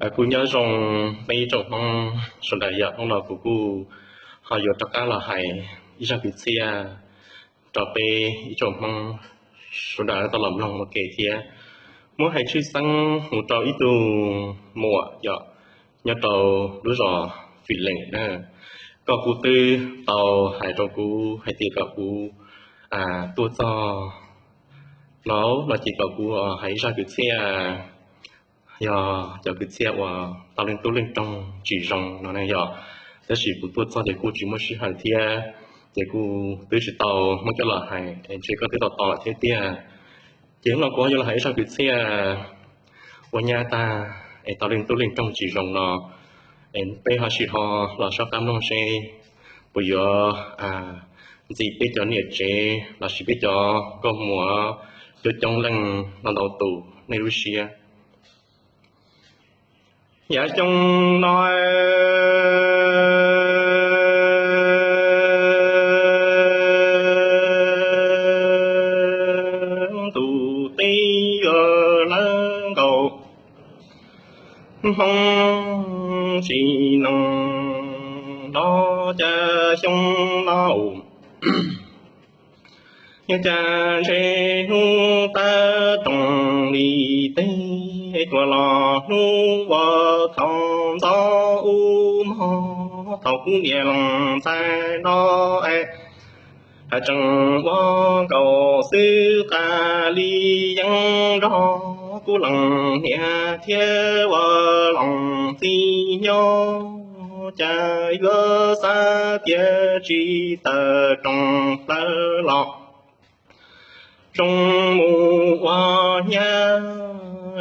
Kuv nyob zoo peb ib tsoom Hmoob sawv daws yom, hnub no kuv kuj ho yuav rov qab los hais ib zaj kwv txhiaj rau peb ib tsoom Hmoob sawv daws tau los mloog ua ke thiab. Muab hais tshwj xeeb mus rau ib tug muam yom, nyob rau lub zos Fim Leem na. Koj kuj twb tau hais rau kuv hais tias kom kuv tuaj txog no, no ces kom kuv hais ib zaj kwv txhiaj, yog cov kwv txhiaj uas tau leej tub leej roog tsis zoo no ne yom. Tab sis kuv tuaj txog ces kuj tsis muaj sij hawm thiab, ces kuj twb tsis tau muab coj los hais, ntshe koj twb tau tau lawm thiab tiag. Ces hnub no kuv ho yuav los hais ib zaj kwv txhiaj uas nyab tag es tau leej tub leej roog tsis zoo no, es peb ho sib ho los soj qab mloog seb puas yuav ntxim peb cov niam tsev lossis peb cov nkauj muam coob coob leej no ntau tus nej lub siab. Yav xyoo no tus tib yuav lawv nkaus Hmoob tsis noog los cas xyoo no, yog cas ntshe hnub tag rooj li teb tuaj los hnub uas thaum ntxov ub mog, thaum kuv niam los txais no es haj tseem ua nkaus xwb tas li yeej nrog kuv leej niam thiab ua loos txiv nyob, cas yuav xav tias tsis tawm rooj plaws los zoo mus ua nyab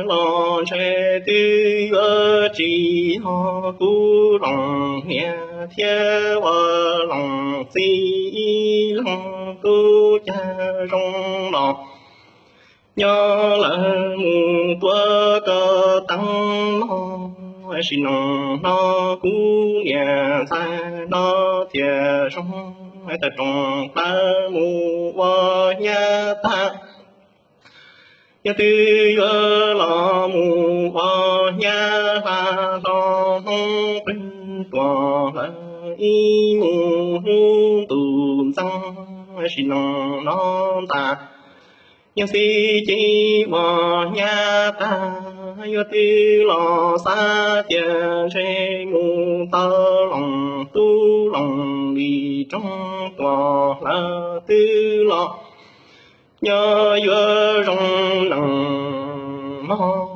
los ntshe twb yuav tsis yog kuv leej niam thiab ua loos txiv ib leeg, kuv cas zoo los nyob lawm mus tuav koj teeb no, sim neej no kuv niam ntxhais no thiaj zoo, tawm rooj plaws mus ua nyab tag. Yog twb yuav los mus ua nyab hla hlo hnub qub tuaj lawm ib mus hnub ntuj ntxeev, sim neej no ntag yeej xij cia ua nyab tag. Yog twb los xav tias ntshe mus tau loos tub loos li rooj tuaj lawm twb los nyob yuav zoo neej mog,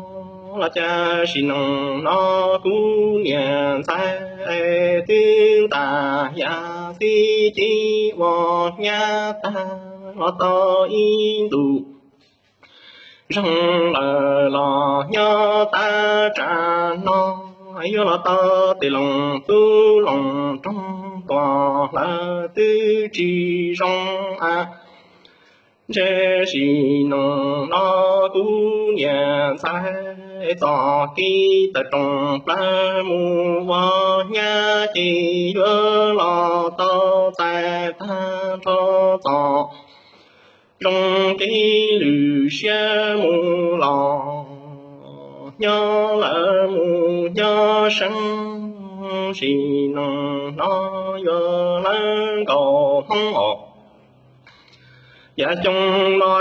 los cas sim neej no kuv niam ntxhais twb tas yam xij cia ua nyab tag los tau ib ntus. Zoo lawm los nyob tag tsav no, yuav los tau tes loos tub loos rooj tuaj lawm twb tsis zoo a. Ntshe sim neej no kuv niam ntxhais txoj kev tawm rooj plaws mus ua nyab ces yuav los tau txais tag nrho txoj zoo kev lwm siab mus los nyob lawm mus nyob seeb, sim neej no yuav lawv nkaus Hmoob os. Yav xyoo no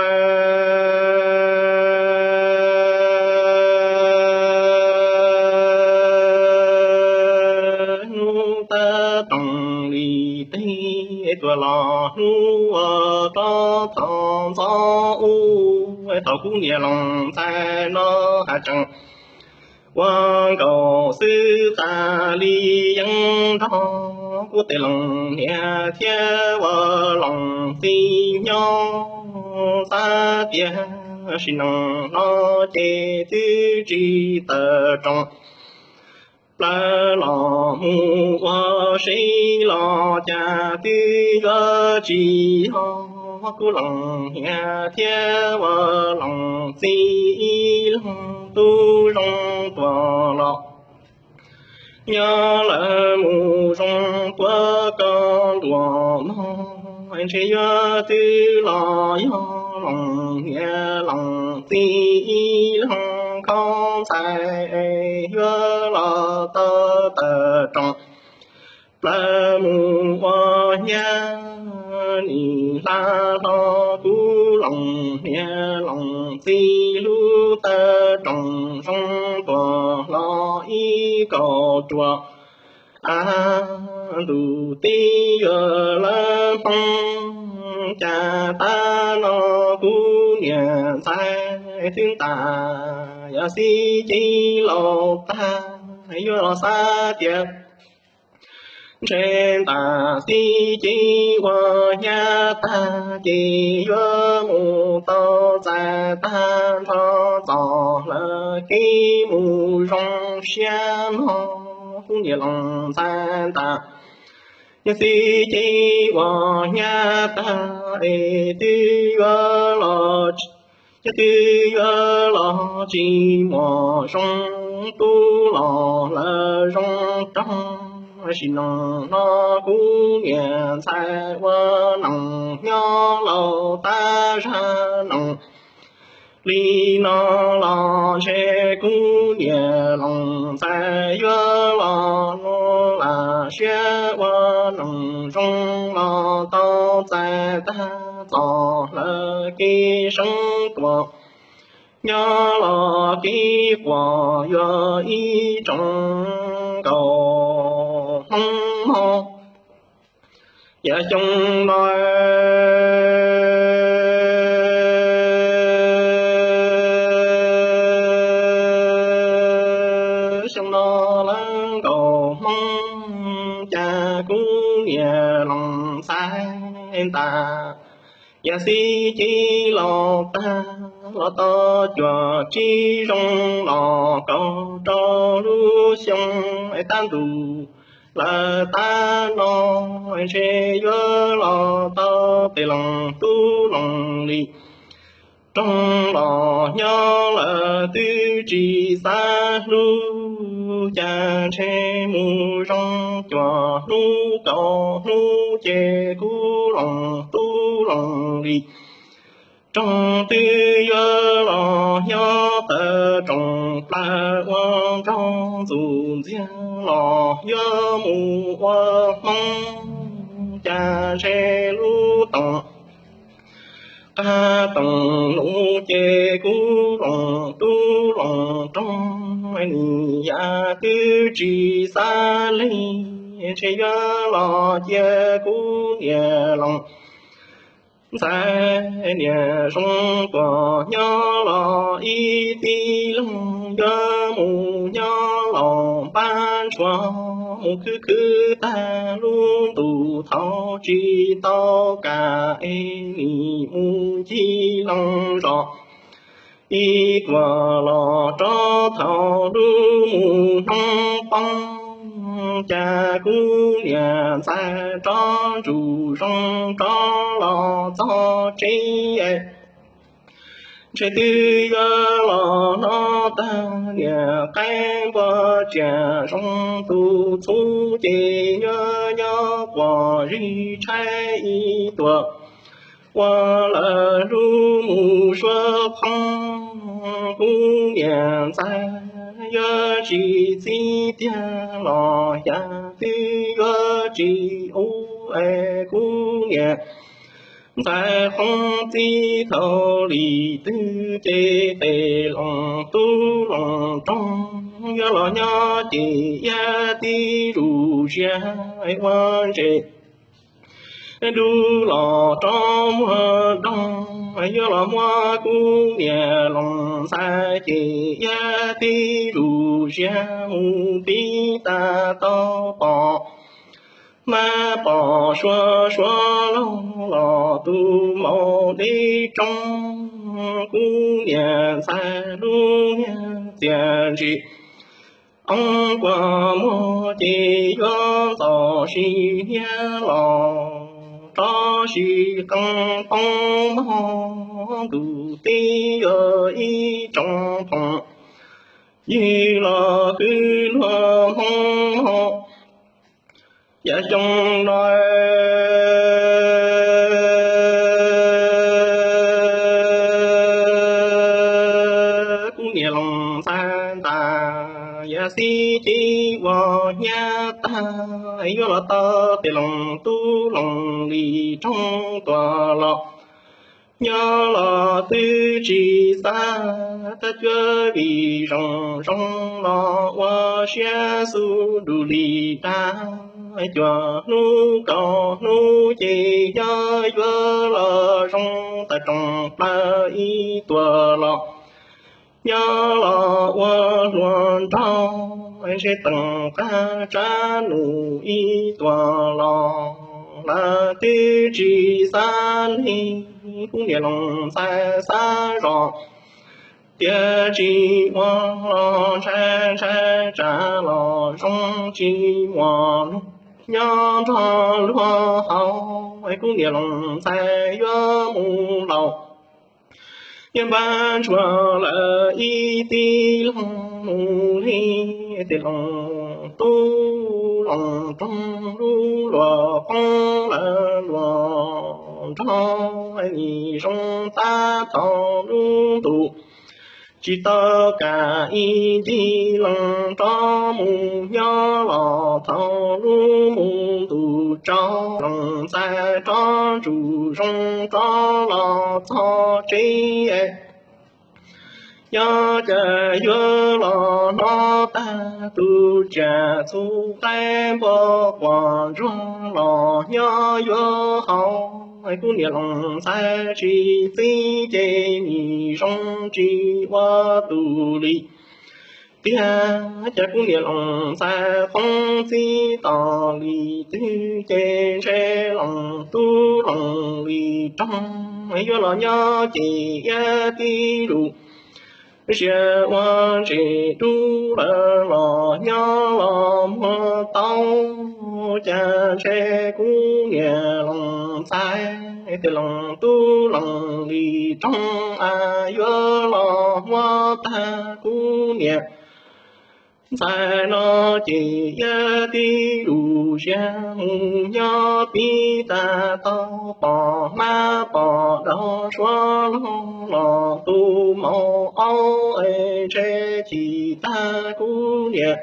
hnub tag rooj li teb tuaj los hnub uas rov thaum ntxov ub, thaum kuv niam loos ntxhais no haj tseem ua nkaus xwb tas li yeej nrog kuv tej leej niam thiab ua loos txiv nyob, xav tias sim neej no ces twb tsis tawm rooj plaws los mus ua si los cas twb yuav tsis yog kuv leej niam thiab ua loos txiv ib leeg tub zoo tuaj los nyob lawm mus zoo tuav koj ntuas mog, ntshe yuav twb los yog loos niam loos txiv ib leeg khaub ntxhais yuav los tau tawm roos plaws mus ua nyab. Nim hla hlo kuv loos niam loos txiv hlub tawm roos zoo tuaj hlo ib kaum ruam av ntuj tib yuav lawv Hmoob. Cas tag no kuv niam ntxhais twb ntas yog Xib Cib laus tag, yuav los xav tias ntshe ntas Xib Cib ua nyab tag ces yuav mus tau txais tag nrho txoj hlawv kev mus zoo siab no. Kuv niam loos ntxhais ntas yog Xib Cib ua nyab tag es twb yuav los, yog twb yuav los tsis muaj zoo, tub los hlawv zoo raug. Sim neej no kuv niam ntxhais ua neej nyob laus tab zaj neej li no los ntshe kuv niam loos ntxhais yuav los lam siab ua neej zoo los tau txais tag txoj hlawv kev seev tuaj. Nyob los kev quaj yuav ib tsoom nkauj Hmoob mog. Yav xyoo no xyoo no lawv nkauj Hmoob cas kuv niam loos ntxhais ntas yog Xib Cib laus tag los tau cuaj tsib zoo los kaum rau lub xyoo es tab ntuj lawm tab no ntshe yuav los tau peb loos tub loos li. Roog los nyob lawm twb tsis xav hlub, cas ntshe mus zoo cuaj hnub kaum hnub ces kuv loos tub loos li. Roog twb yuav los nyob tawm roos plaws ua nraug ntxuj ntxiag los yuav mus ua Hmoob, cas ntshe lub toom qab toom lus ces kuv loos tub loos roog, nim yam twb tsis xav lees, ntshe yuav los cia kuv niam loos ntxhais niam zoo tuaj nyob los ib tib leeg, yuav mus nyob los npab ntshua mus khwv khwv tag lub ntuj thaum tsis tau kam es nim mus ncig loog zos. Ib tuaj los rov thaum lub mus hnub poob, cas kuv niam ntxhais rov ntsug zoo rov los txog tsev. Ntshe twb yuav los hnov tag niam qaib npua tsiaj zoo tus txhuv ces yuav nyob quas zig tshaib ib tuaj ua lawm lub mus suab qhoob. Kuv niam ntxhais yuav tsis txib tiag los xyov twb yuav tsis ub es kuv niam ntxhais qhoob txib thaum li twg ces peb loos tub loos roog yuav los nyob ces yaj tib zus ziag ua ntses. Dub los rov muag doog yuav los muab kuv niam loos ntxhais ces yaj tib zus ziag mus pib tag tau pom. Mab pom suav suav laug los tus maum deb tsoo, kuv niam ntxhais lub niag txiaj ntsim. Oob kua muag ces yuav ntxaus sis niag los rov sis qeej poob mog, ntuj teb yuav ib tsoom phoom ywg los kwv luag Hmoob mog. Yav xyoo no kuv niam Loos Ntxhais ntas yam xib ces ua hnyiab tag, yuav los tau tes Loos Tub Loos Lis Roog tuaj los. Nyob los twb tsis xav tab cuab vim zoo zoo los ua siab xu dus li dab. Cuaj hnub kaum hnub ces nyob yuav los zoo tawm roos plaws ib tuas los. Nyob los ua hluas nraug ntshe teem qab tsav num ib tuas los lawv twb tsis xav li. Kuv niam Loos Ntxhais xav zos tias tsis ua los ntshai ntshai tsam los zoo tsis muaj luag nyob nrog luag haus. Kuv niam Loos Ntxhais yuav mus laus, yuav npaj ntsuag lawm ib tib leeg mus li. Tes Loos Tub Loos Roog lub luag qoob lawv luag nrog nim zoo tab thaum lub ntuj tsis tau kam ib ncig lees rov mus nyob los thaum lub mus ntuj tsaus Loos Ntxhais rov ntsum zoo rov los txog tsev. Nyob cas yuav los hnov tag tus tsiaj txhu qaib npua quas ntsuag los nyob yuav haus. Kuv niam Loos Ntxhais tsis txib ces nim zoo tsis ua tus li. Tiag cas kuv niam Loos Ntxhais qoob txib tos li twg ces ntshe Loos Tub Loos Lis Roog yuav los nyob ces iab tib lus sia ua ntses dub lawm los nyob los muag tau. Cas ntshe kuv niam Loos Ntxhais tes Loos Tub Loos Lis Roog a yuav los muab tag kuv niam Ntxhais no ces iab tib lus sia mus nyob pib tag tau pom hmab pom daug suav lug los tu maum aub es ntshe chim tag kuv niam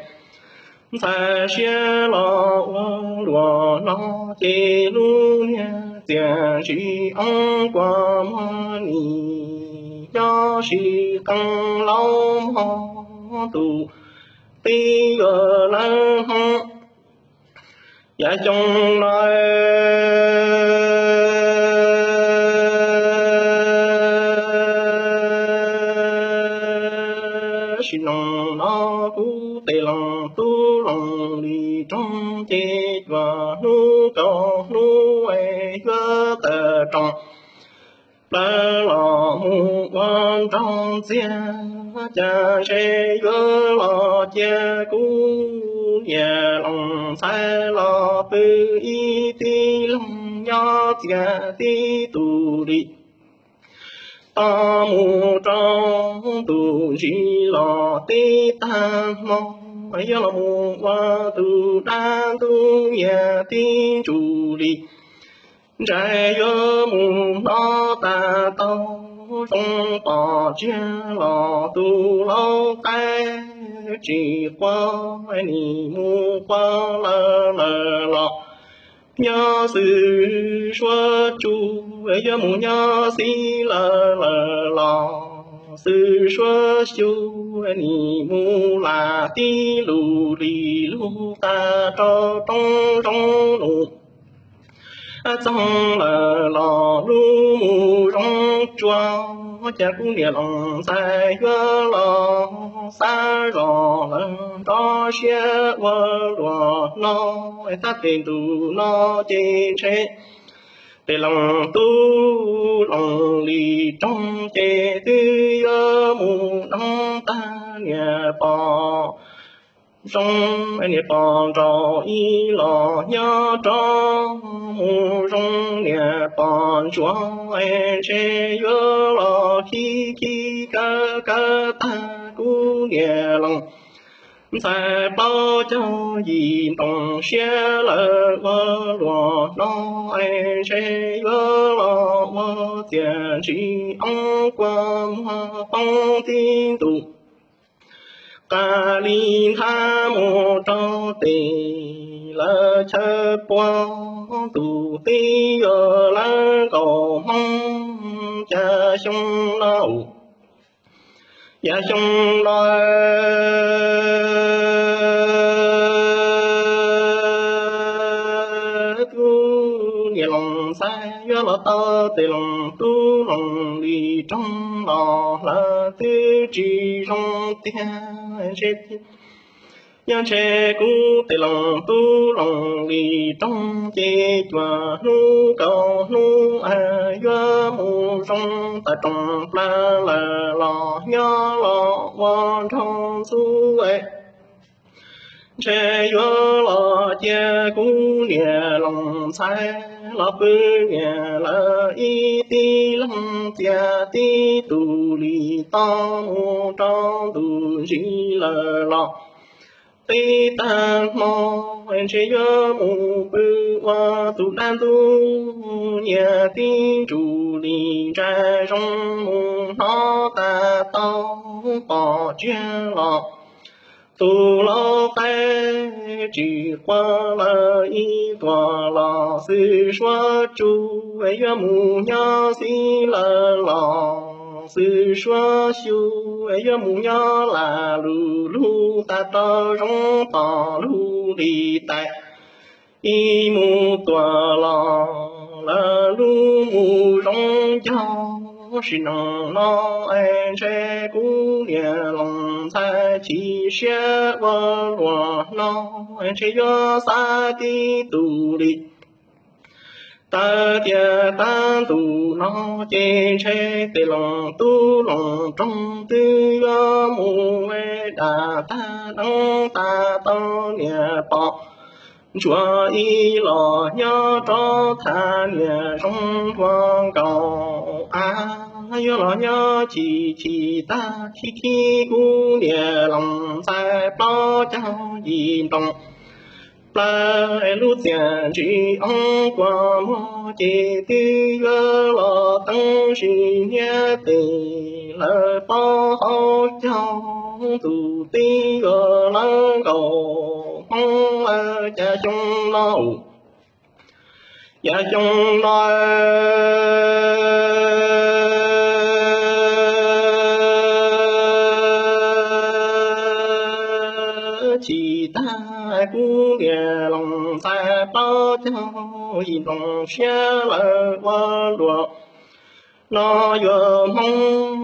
Ntxhais siab los ua luam no ces lub niag txiaj ntsim oob kua muag nim nyob sis qee laub mog tus qib yuav lawv hoob yav xyoo no. Sim neej no kuv tes Loos Tub Loos Lis Roog ces cuaj hnub kaum hnub yuav tawm roos plaws los mus ua nraug ntxiag. Cas ntshe yuav los cia kuv niam Loos Ntxhais los pw ib tib leeg nyob txias tib tus li. Tos mus rau tus ntsis los tib tag hmo, yuav los mus ua tus dab ntub nyias tib ntsus li. Ntsais yuav mus hnov tas tau zoo pom tsiaj los tus laub qaib tsis quaj, nim mus quaj lawm lawm los nyob xwb suab tsuj, yuav mus nyob xib lawm lawm los xwb suab xyu, nim mus lam tib lus li lug tag rau roob zoo num. Txog lawm los lub mus zoo tsuag, cas kuv niam Loos Ntxhais yuav los xav zos lawm nrov siab ua luam no, tab tes ntus no ces ntshe tes Loos Tub Loos Lis Roog ces twb yuav mus doob tag niam pom zoo, niam pom nraug ib los nyob rov mus zoo niam pom ntsuag, ntshe yuav los khib khib kawg kawg tag kuv niam Loos Ntxhais plaub caug yim ntoos siab lawm ua luam no, ntshe yuav los ua txiaj ntsim oob kua muag poob tib ntus. Qas li nthab mus rau tes lawv chaw puag, tus tib yog lawv nkaus Hmoob cas xyoo no, yav xyoo no kuv niam Loos Ntxhais yuav los tau tes Loos Tub Loos Lis Roog los lawv twb tsis zoo tiag. Ntshe, nyob ntshe kuv tes Loos Tub Loos Lis Roog ces cuaj hnub kaum hnub yuav mus zoo tas roos plaws lawm los nyob los ua nraug ntxub. Ntshe yuav los cia kuv niam Loos Ntxhais los pw niam lawv ib tib leeg cia tib tug li toj mus rau ntu ntsis lawm los tib tag hmo ntshe yuav mus pw ua tus dab ntub nyias tib ntsuj li ntsa zoo mus hnov tas tau pom tsiaj los tus lau qaib tsis qua lawm ib tuam los xwb suab tsuj yuav mus nyob xib lawm los xwb suab xyu yuav mus nyob lam lug lug tas rau zoo tom lug li tais ib mus tuam los lawv lub mus zoo ncaug. Sim neej no es ntshe kuv niam Loos Ntxhais chim siab ua luaj no es ntshe yuav xav tib tug li. Tawm tias tag ntu no ces ntshe tes Loos Tub Loos Roog twb yuav mus dam tag deev tas tau niam pom ntsuag ib los nyob rov thab niam zoo dua nkaus av. Yuav los nyob chim chim tag khib khib kuv niam Loos Ntxhais plaub caug yim nroos plaws lub txiaj ntsim oob kua muag ces twb yuav los teeb sis niab tes lawv plaub hau caug tus tib yog lawv nkaus Hmoob lawv cas xyoo no, yav xyoo no chim tag kuv niam Loos Ntxhais plaub caug yim nroos siab lawm ua luaj no yuav Hmoob.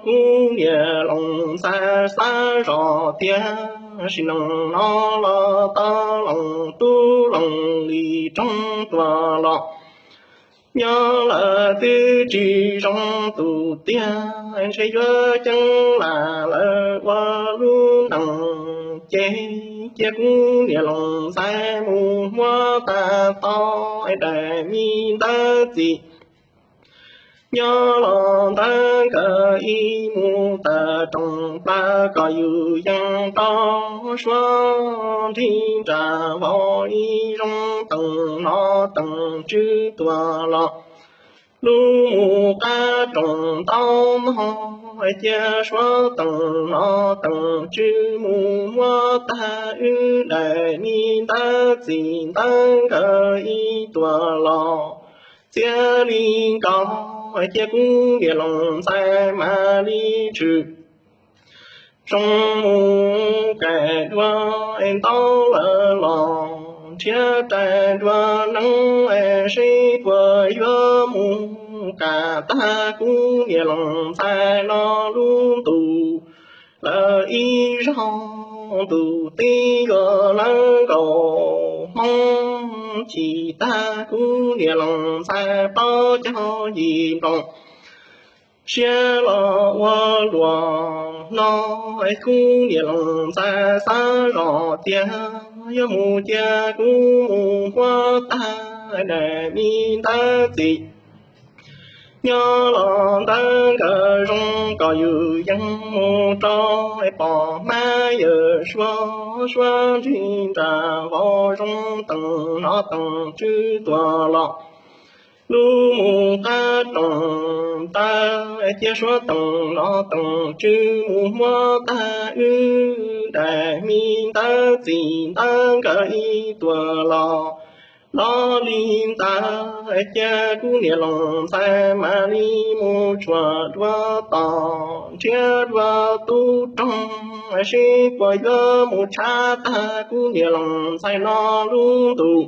Kuv niam Loos Ntxhais xav zoj tias sim neej no los tau Loos Tub Loos Lis Roog tuaj los nyob lawm twb tsis zoo tus tiag, ntshe yuav ceeb lam lawv ua lub neej ces cia kuv niam Loos Ntxhais mus muab tag tau daim me ntawv txim. Nyob los ntawv nkawd ib mus tawm roos plaws kom yus yees rau suab nrig nra vau ib zoo teem no teem tswv tuaj los lub mus qab roos ntau mog, cia suab teem no teem tswv mus muab tag wb daim me ntawv txim ntawv nkawd ib tuaj los txias li nkaus, cia kuv niam Loos Ntxhais mam li tshwm zoo mus kaim dua ntau lawm los nrhiav rais dua neeb seb puas yuav mus kam tag kuv niam Loos Ntxhais no lub ntuj lawm ib zaug. Ntuj tib yog lawv nkaus Hmoob, chim tag kuv niam Loos Ntxhais plaub caug yim nroos siab los ua luaj no, kuv niam Loos Ntxhais xav zoj tias yuav mus cia kuv mus muab tag daim me ntawv txim. Nyob los ntawv nkawd zoo kom yus yees mus rau pom hmab yawm suab, suab nrig nra vau zoo teem no teem tswv tuaj los Lub mus qab rooj ntawd cia suav toom los toom tswv mus muab tag wb daim me ntawv txim ntawv nkawd ib tuam los. Los li ntawd cia kuv niam Loos Ntxhais mam li mus tshuam dua tom nrhiav dua tub roog seb puas yuav mus tshav tag kuv niam Loos Ntxhais no lub ntuj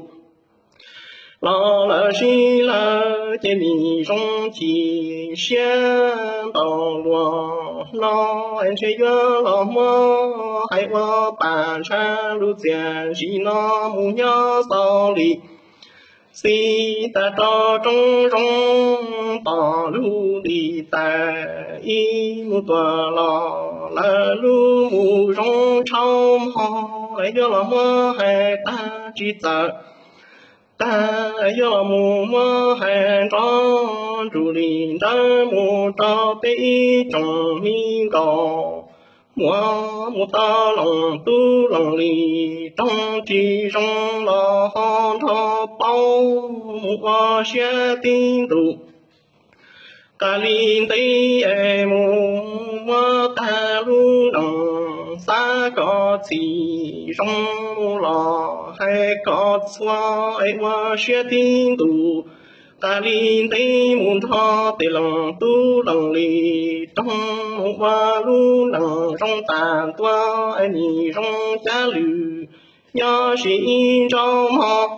los lawm sib lawv ces nim zoo chim siab ntau luaj no es ntshe yuav los muab hais ua pam ntshav lub txiaj ntsim no mus nyob xaus li xij tag rau roob zoo tom lub lim tais ib mus tuam los lawm lub mus zoo tshauv mog es yuav los muab hais tag tsis txawm tag yuav los mus muab hais nrov nrus li ntawd mus rau peb ib tsoom mi nkaus muab mus tau Loos Tub Loos Li roog tsis zoo los ho nrho paub mus ua siab tib ntus. Qas li ntev es mus muab tag lub neej xav kom txhim zoo mus los hais kom txhua es ua siab tib ntus. Qas li ntev mus nrho tes Loos Tub Loos Li roog mus ua lub neej zoo tas ntua es nim zoo cab lwm nyob sis ib ntsauj mog.